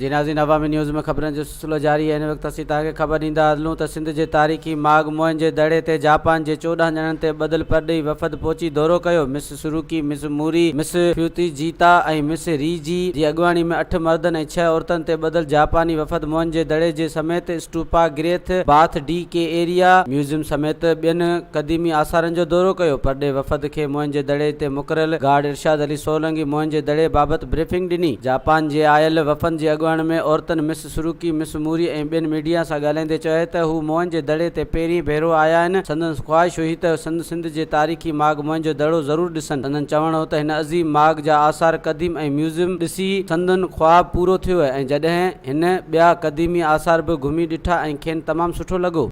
جي ناظرين عوامي نيوز ۾ خبرن جو سلسلو جاري آهي هن وقت اسين توهان کي خبر ڏيندا هلون ته سنڌ جي تاريخي ماڳ موهن جي دڙي تي جاپان جي 14 ڄڻن تي ٻڌل پرڏيهي وفد پهچي دورو ڪيو مس سروڪي، مس موري، مس فيوتيجيتا ۽ مس ري جي جي اڳواڻي ۾ اٺ مردن ۽ ڇهه عورتن تي ٻڌل جاپاني وفد موهن جي دڙي جي سميت stupa, great bath, D K area, museum سميت ٻين قديمي آثارن جو دورو ڪيو. پرڏيهي وفد کي موهن جي دڙي تي مقرر گارڊ ارشاد علي سولنگي موهن جي دڙي بابت بريفنگ ڏني. جاپان جي آيل وفد جي اڳواڻ ۾ عورتن مس سروڪي، مس موري ۽ ٻين ميڊيا سان ڳالهائيندي چيو ته هو موهن جي دڙي تي پهرين ڀيرو آيا آهن، سندن خواهش هئي ته سنڌ سنڌ جي تاريخي ماڳ موهن جو دڙو ضرور ڏسن. سندن چوڻ هو ته هن عظيم ماڳ جا آثار قديم ۽ ميوزيم ڏسي سندن خواب پورو ٿيو ۽ جڏهن هن ٻيا قديمي آثار به گهمي ڏٺا ۽ کين تمام سٺو لڳو.